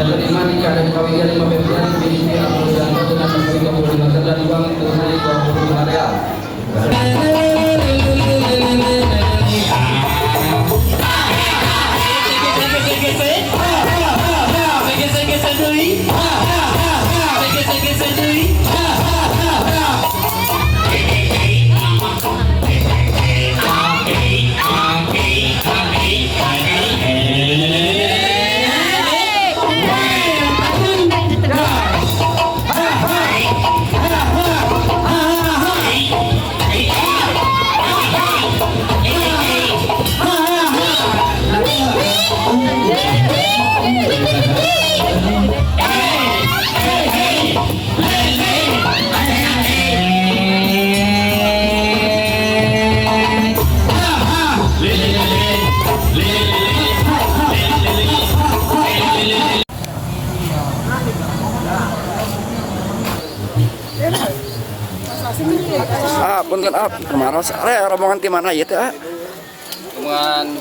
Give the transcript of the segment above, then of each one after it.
Yang terima nikah dan kawinnya 5 Febrian binti Abdul dengan mas kawin 25 dan uang tunai 25 real. Ah, punten ah, kemaros. Are rombongan ti mana ieu teh ah? Rombongan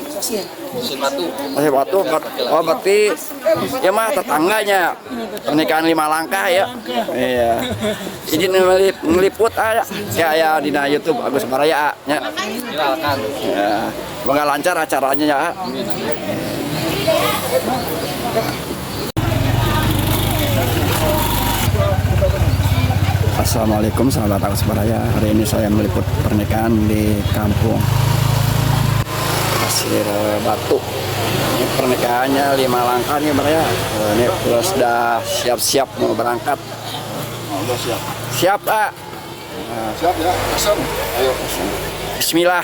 Dusun Batu. Masih Batu. Oh, berarti ya mah tetangganya. Pernikahan 5 langkah ya. Iya. Izin ngeliput ah ya. Ya ya dina YouTube Agus Baraya nya. Silakan. Ya. Semoga lancar acaranya ya. Assalamualaikum sahabat Agus Baraya. Hari ini saya meliput pernikahan di kampung Pasir Batu. Ini pernikahannya 5 langkah nih Baraya. Ini terus sudah siap-siap mau berangkat. Oh, udah siap. Siap, Pak. Siap ya, pesan. Ayo. Bismillah.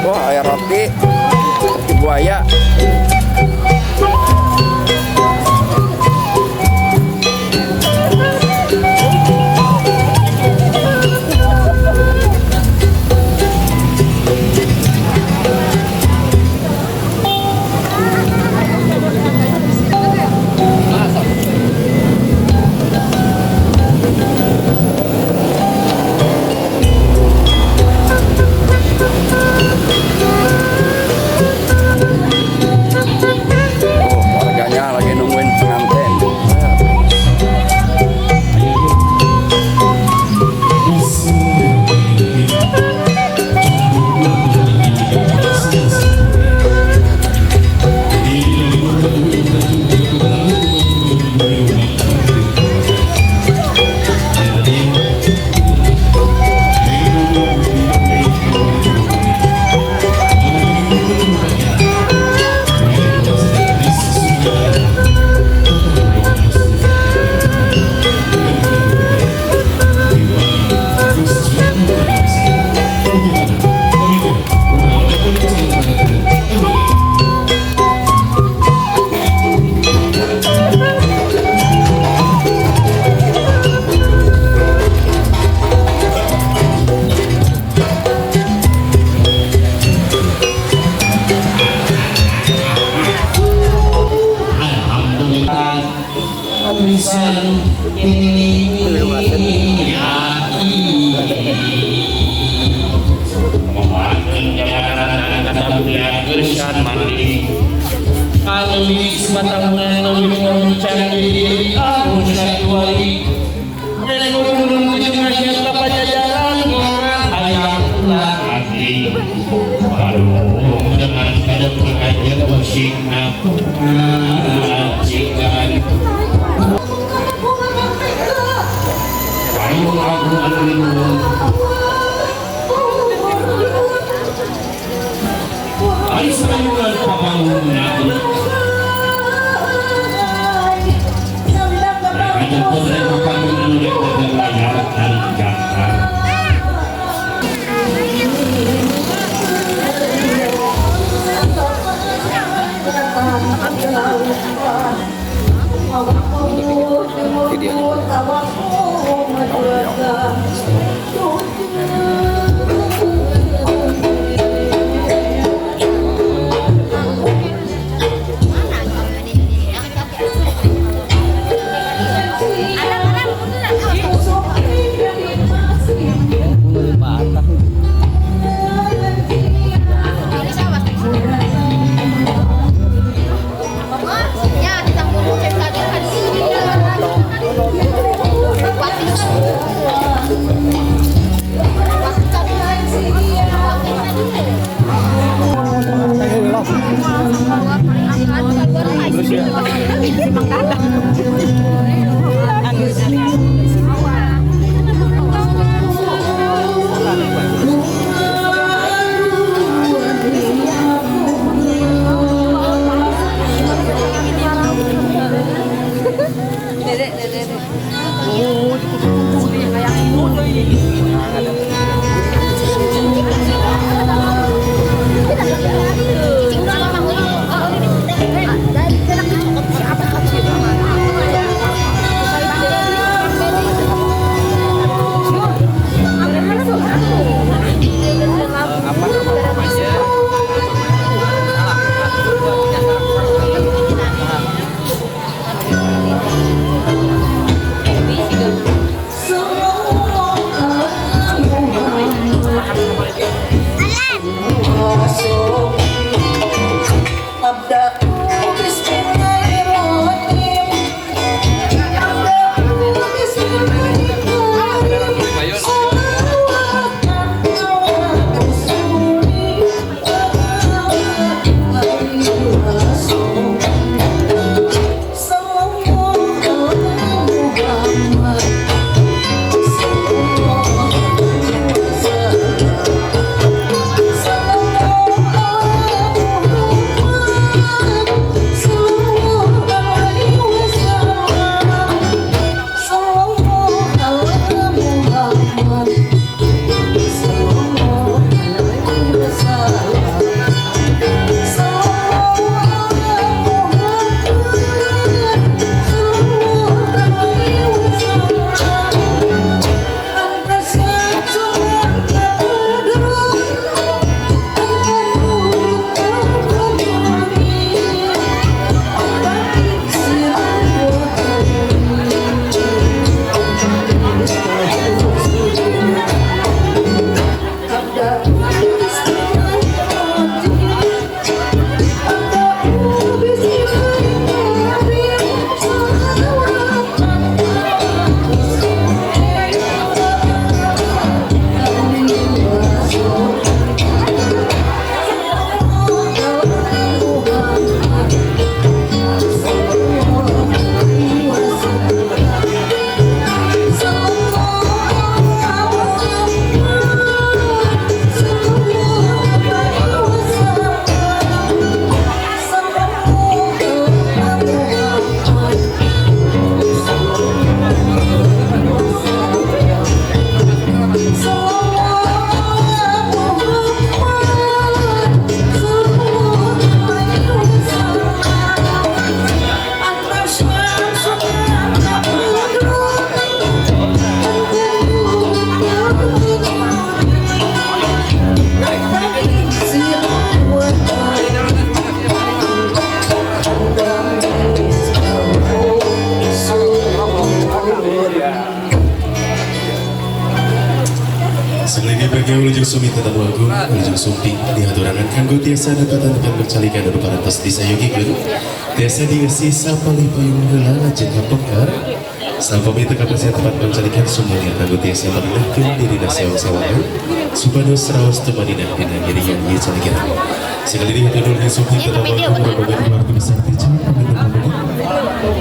Wah, air roti, roti buaya. Warganya lagi nungguin pengantin. Ay sa kayunan pabangon natin. Ay po tayo mapangunan ulit na layar ng gata. Wilujeng Sumi Tetamu Agung, Wilujeng Sumping dihaturaken kanggo tiasa nepatan tempat bercalikan anu parantos disayogikeun. Tiasa dieusi sapalih payung heula lajeng kapengker. Sapami teu kapasian tempat bercalikan sumunya kanggo tiasa manehkeun dirina sewang-sewangan supados raos tumaninah dina ngiringan ieu calikan. Sekali deui hatur nuhun Sumping Tetamu Agung rombongan keluarga besar ti Cempaka.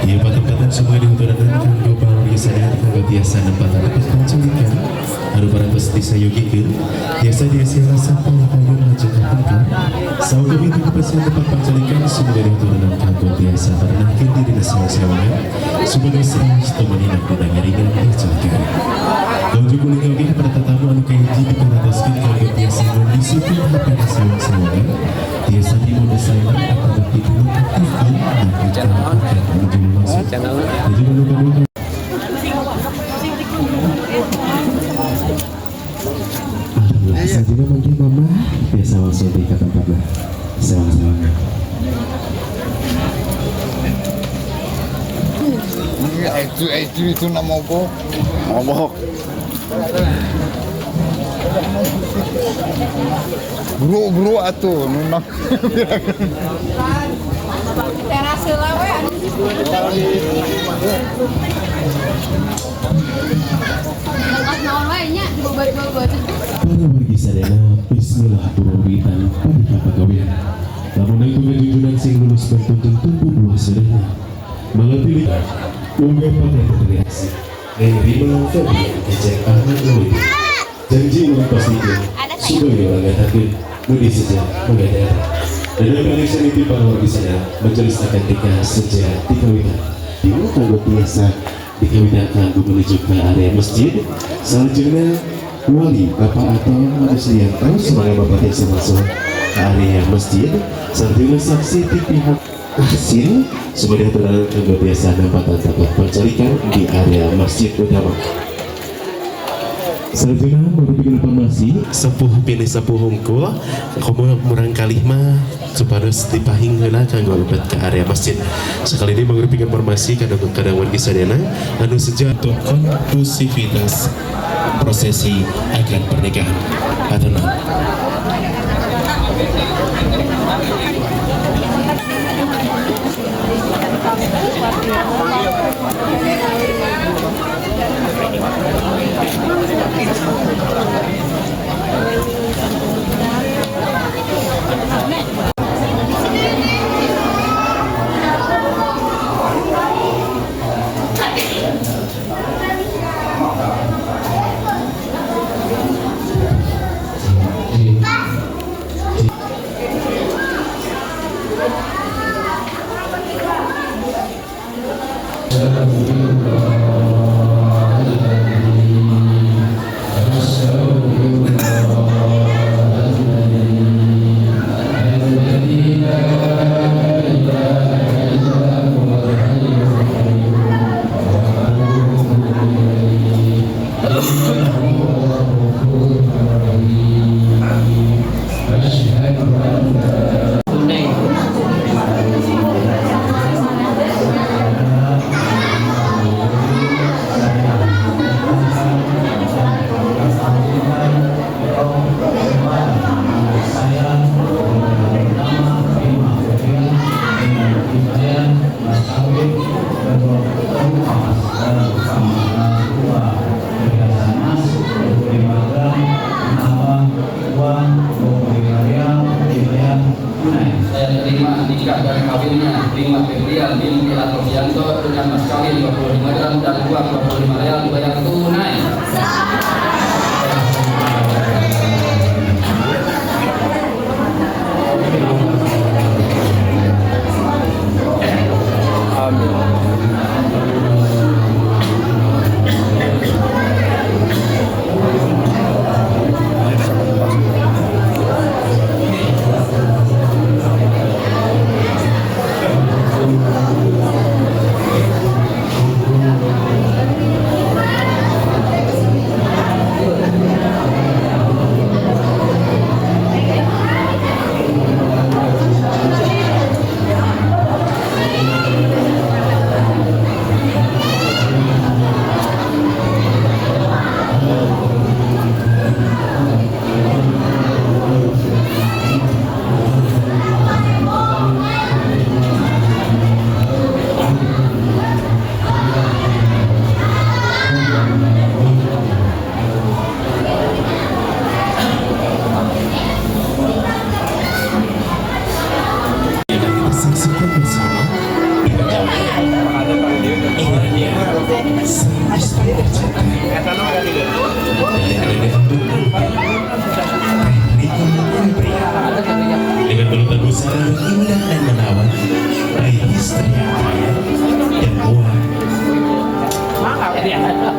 Ieu patempatan semua dihaturaken kanggo pawargi sadaya kanggo tiasa nempatan pangcalikan anu parantos disayogikeun tiasa dieusi sapalih payun lajeng kapengker. Saupami teu kapasihan tempat pangcalikan, sumuga dihaturanan kanggo tiasa merenahkeun dirina sewang-sewangan supados raos temenin dina ngiringan pangcalikan. Lajeng ulinga oge kepada tatamu anu kahiji diperhatoskeun kanggo tiasa ngondisikeun HP-na sewang-sewangan tiasa di mode silent atau dinonaktifkeun dan akan menuju langsung. Lajeng anu kadua, alhamdulillah, sajena mangke mama biasa langsung di ke tempatna sewang-sewangan. Itu nama mogok. Mogok. Bro bro atuh nunang. Teras heula we. Angkat naon wae nya dibobot-bobot. Para wargi sadayana, bismillah purwawitan padika pagawean. Lamun nangtung junjunan sing lulus bantuntun tumbuh buah sedana. Mangga pilih unggah pakai reaksi. Neng Rima Febri Kecek Ahmad Lawidi. Janji ulang pastikan supaya langgahakeun mudi sejak mangga. Dan prediksi itu para wargi sadayana, majelis akad nikah sejak dikawitan. Di kanggo tiasa dikawitan kanggo menuju ke area masjid. Selanjutnya wali Bapak atau Agus Lianto sebagai Bapak tiasa masuk ke area masjid. Selanjutnya saksi di pihak hasil sebagai aturan kanggo tiasa nempatan tempat pencarikan di area masjid utama. Selanjutnya merupakan informasi sepuh pilih sepuh hungkul komo murang kalih mah supados dipahing heula kanggo lebet ke area masjid. Sekali ini merupakan informasi kadang-kadang wargi sadayana anu sejak untuk kondusivitas prosesi akan pernikahan atau non.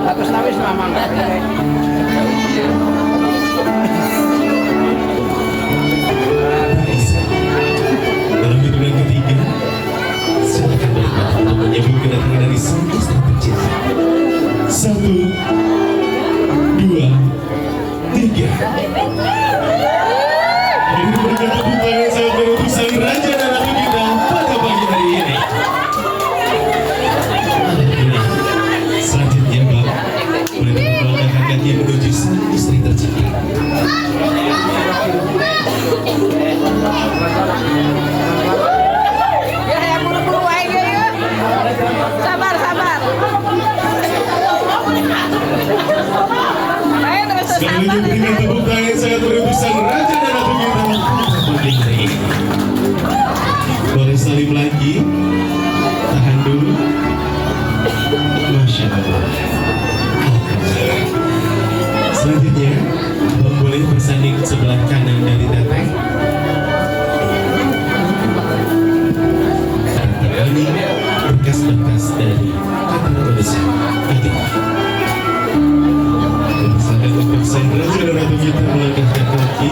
Satu nawis mama enggak. Dalam hitungan ketiga, silakan berikut untuk menyambut kedatangan dari sang istri tercinta. 1, 2, 3. Ini berikan tepuk tangan sangat meriah untuk sang raja dan ratu kita pada pagi hari ini. Alhamdulillah. Selanjutnya, Bang, boleh melangkahkan kaki menuju sang istri tercinta. Ya, ya buru-buru aja ya. Sabar, sabar. Ayo terus Sekali sabar. lagi berikan tepuk tangan yang sangat meriah untuk sang raja dan ratu kita pada pagi hari ini. Boleh salim lagi, tahan dulu. Masya Allah. Alhamdulillah. Selanjutnya, Abang boleh bersanding sebelah kanan dari Teteh. Dan tangani berkas-berkas dari kantor Indonesia. Nanti. Silakan untuk sang raja dan ratu kita melangkahkan kaki.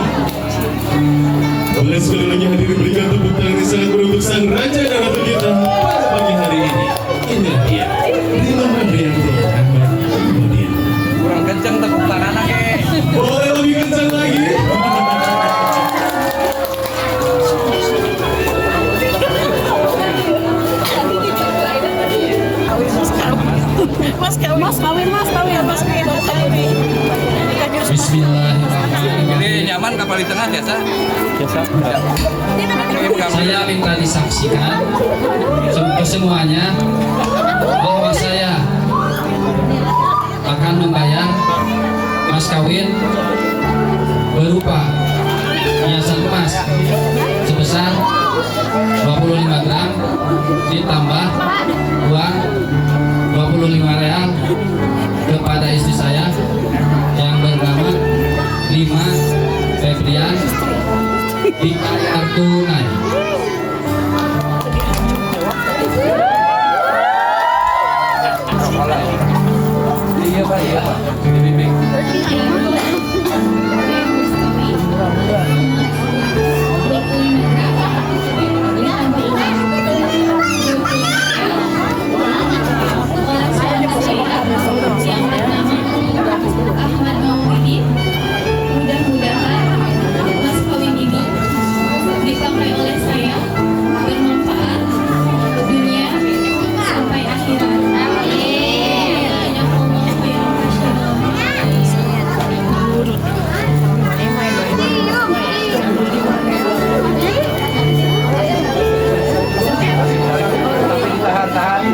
Boleh sekali lagi hadirin berikan tepuk tangan yang sangat meriah untuk sang raja dan ratu kita pada pagi hari ini. Inilah dia, Rima Andrianto Ahmad Kemudian. Kurang kenceng tepuk tangan ke. Boleh lebih kencang lagi? Mas kawin, mas kawin, mas kawin, mas kawin, mas kawin. Bismillahirrahmanirrahim. Ini nyaman kapal di tengah biasa. Saya minta disaksikan kesemuanya bahwa saya akan membayar mas kawin berupa hiasan emas sebesar 25 gram ditambah uang 25 real kepada istri saya yang bernama Lima Febrian dibayar tunai. Iya Pak, iya Pak. Dibimbing. Yang bernama Ahmad Maulidi. Mudah-mudahan mas kawin ini dipakai oleh saya bermanfaat dunia sampai akhirat. Amin. Tahan, tahan,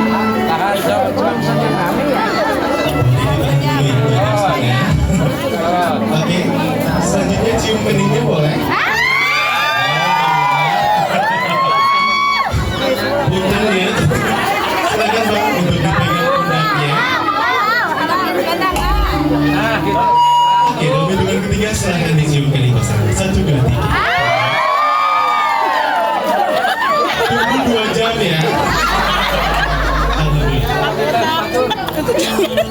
tahan, sok. Boleh ditahan dulu ya berkasnya. Oke, selanjutnya cium keningnya boleh. Punten ya. Silakan Bang untuk dipegang pundaknya. Nah, gitu. Oke, dalam hitungan ketiga silakan dicium kening pasangan. 1, 2, 3. Tunggu 2 jam ya. Alhamdulillah. Kalau aku gimana?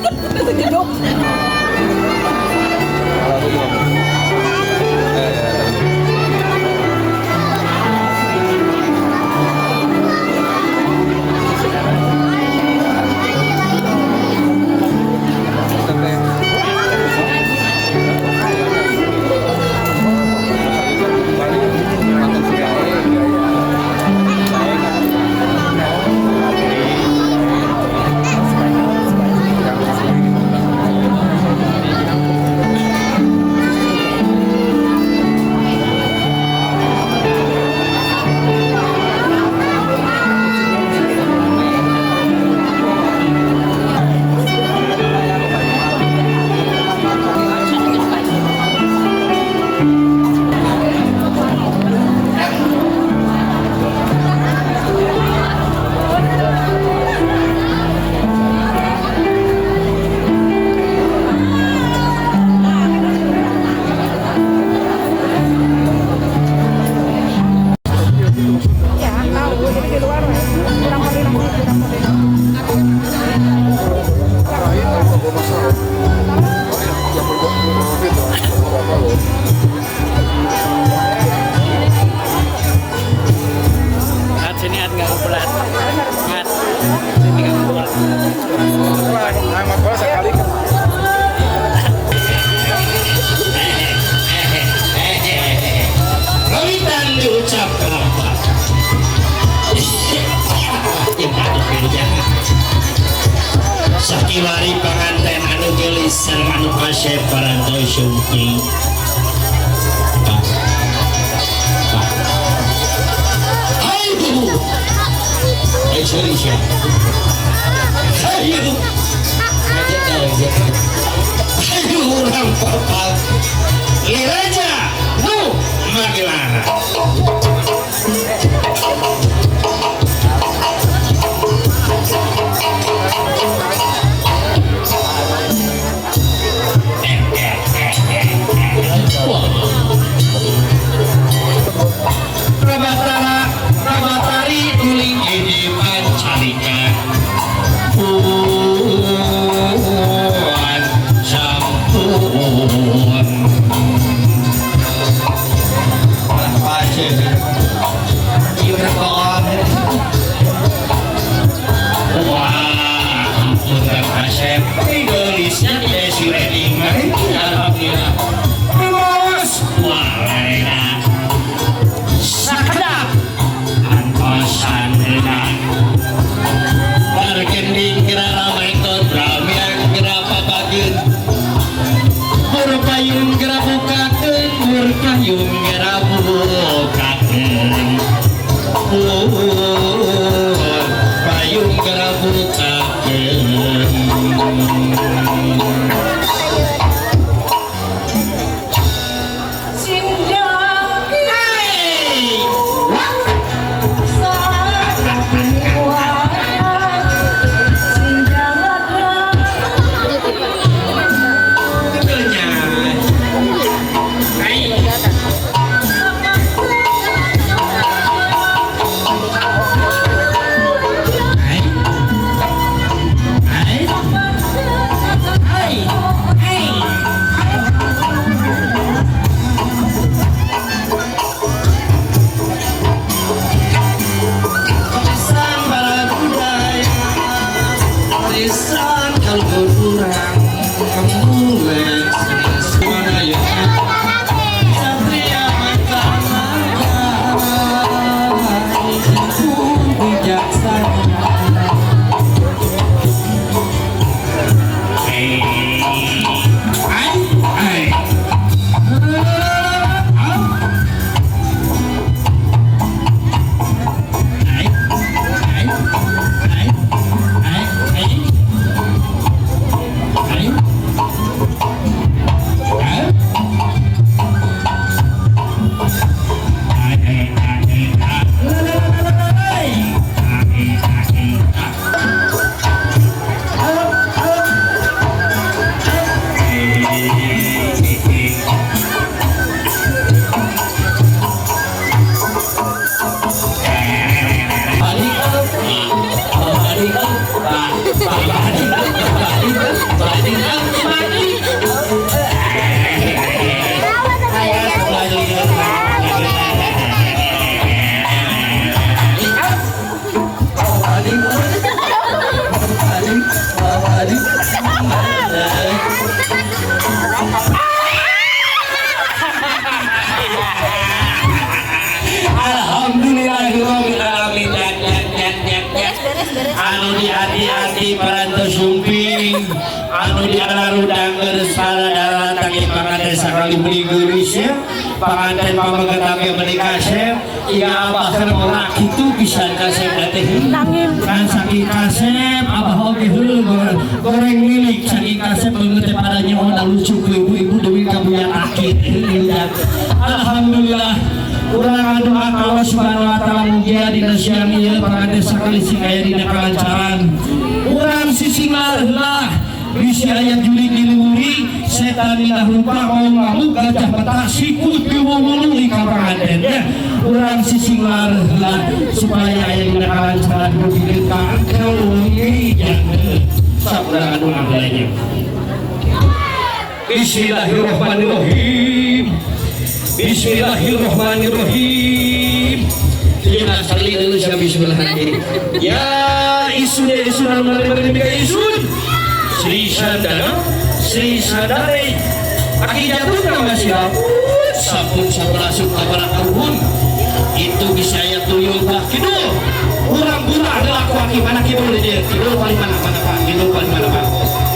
Sareng anu kasep parantos sumping. Pak. Pak. Ayo. Ayo sorry siya. Ayo. Aja tahu aja. Ayo orang papat. Liraja nu Magelara. Prabatara Prabatari tuling ini pancalika puan sampun pasir ieu wah ampun kasep gelisnya si Reding alhamdulillah bos walena sakedap antosan heula bargending kira ramai ramian kira papageun payung kira bukakeun payung kira bukakeun payung kira bukakeun. Anu di hati-hati parantos sumping anu di alarudang geus tangi panganten sakali beli geulis ya panganten pameget ge meuni kasep ieu abah keur ora kitu pisan kasep teh kan saking kasep abah oge heueuh goreng milik saking kasep beungeut teh pada nyaho lucu ku ibu-ibu deui ka buya aki. Alhamdulillah urang doa ka Allah Subhanahu wa taala mugia dina siang ieu panganten sakali sing aya dina kalancaran urang sisinglar heula bisi aya jurig dilewuri setan lila rupa mau ngamuk gajah petak sikut diwulu ka panganten ya urang sisinglar heula supaya aya dina kalancaran dugi ka kaulungi ya saurang doa heula. Bismillahirrahmanirrahim. Bismillahirrahmanirrahim. Ya salli dulu siya bismillahirrahmanirrahim. Ya isun ya isun al-malibari isun. Sri Sandana Sri Sandare. Aki jatuh nama siapun sampun sabarasuk kabarakaruhun. Itu bisa ya tuyul bah kidul. Urang-urang adalah aku aki mana kidul dia. Kidul paling mana mana pak. Kidul paling mana pak.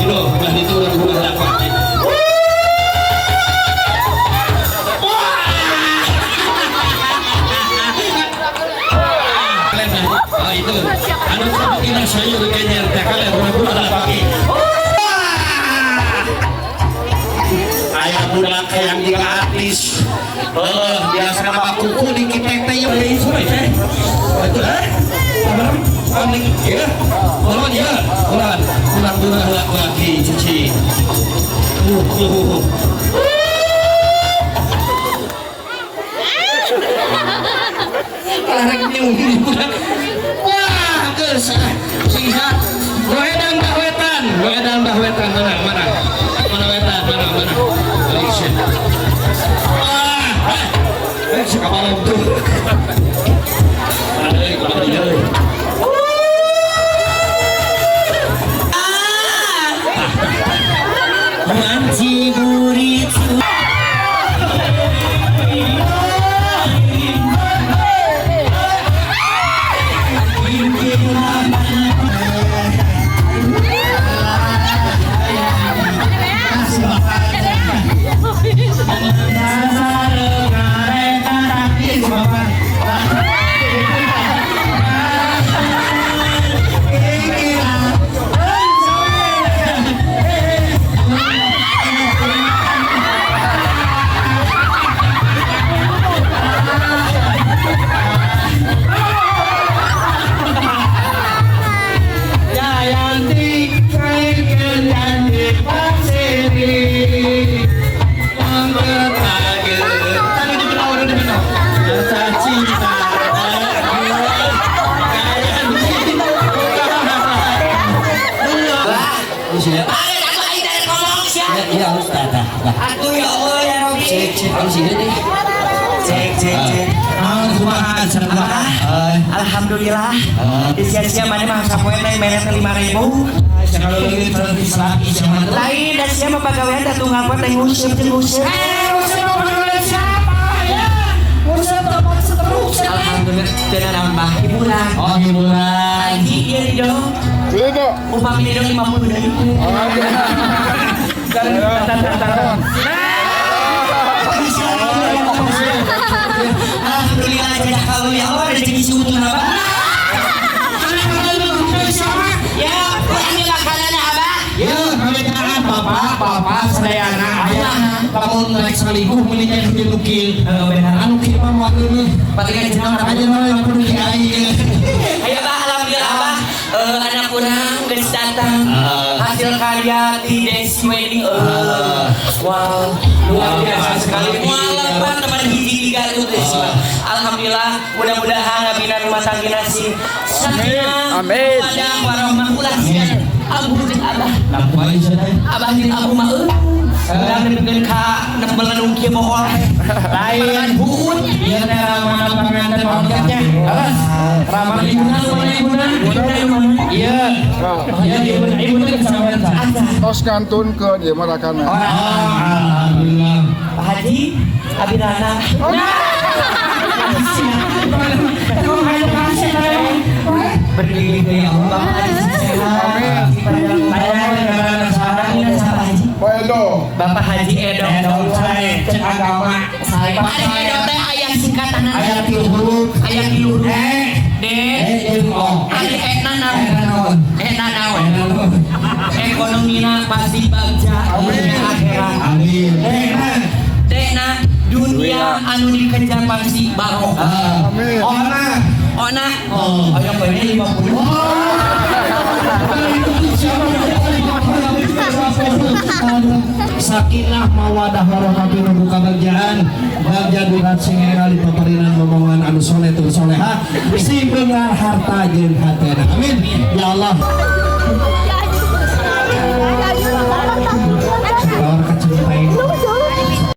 Bro, belah itu urang guna heula ku abdi. Oh itu, anu kita sayur kenyer, teh kalian guna heula pake. Aya budak yang juga artis. Biasa nama kuku di kita teh yeuh teh. Itu eh. Paling ya. Ulang ya, ulang. Ulang guna heula ku aki cici. Karek budak. Wah, geus sing sehat. Goedan bah wetan, goedan bah wetan mana mana. Mana wetan, mana mana. Wah, sekabalong tuh. Ada kumaha deui. Wanci burit. Iya harus tata. Atuh ya Allah ya Robi. Cek cek harus ini deh. Cek cek cek. Alhamdulillah. Di sia-sia mana mah sapoe teh mere teh 5.000. Kalau ini terus lagi sama lain dan sia mah pagawean teh tunggal poe teh nguseup jeung nguseup. Nguseup mah pagawean siapa ya? Nguseup tempat seterusnya. Alhamdulillah teu naon bah hiburan. Oh hiburan. Haji ieu di dong. Upami di dong 50.000. Alhamdulillah jadi kalau ya Allah rezeki seutuhna Abah. Ya, ini makananna Abah. Ya, kawetaan Bapak, Bapak sadayana aya lamun rek salingkuh meuni nya kudu nukil. Anu kieu mah moal geuneuh. Patingan jeneng aja mah kudu di aing. Ayo Bah, alhamdulillah Abah. Anak urang geus datang. Hasil karya ti Desi Wedding. Wow, luar biasa sekali. Mualapan teman hiji tiga itu Desi. Alhamdulillah, mudah-mudahan abina rumah tangga sing sakinah, mawaddah warahmah ulah sia. Abu jeung abah. Abah jeung abu mah euy. Urang nepikeun ka nembelan nu kieu bohol. Lain buun. Ieu teh ramana panganten pamonjatnya. Alas. Ramana ibuna mana ibuna? Iya. Iya ibuna ibuna teh kesabaran. Tos kantunkeun ieu mah rakana. Alhamdulillah. Pak Haji, abirana. Berdiri ya Allah, Bapak Haji sehat. Pak Edo. Bapak Haji Edo. Edo sae cek agama. Sae. Pak Haji Edo teh aya singkatanna. Aya tilu huruf. Aya tilu huruf. D E O. Ari E na naon? E na naon? Ekonomina pasti bagja dunia akhirat. Amin. D na dunia anu dikejar pasti barokah. Amin. Ona. Ona. Oh, ayo kene 50. Sakinah mawadah warahmah nu kabagjaan bagja durat sing era di paparinan momongan anu soleh tur solehah sing beunghar harta jeung hatena. Amin ya Allah.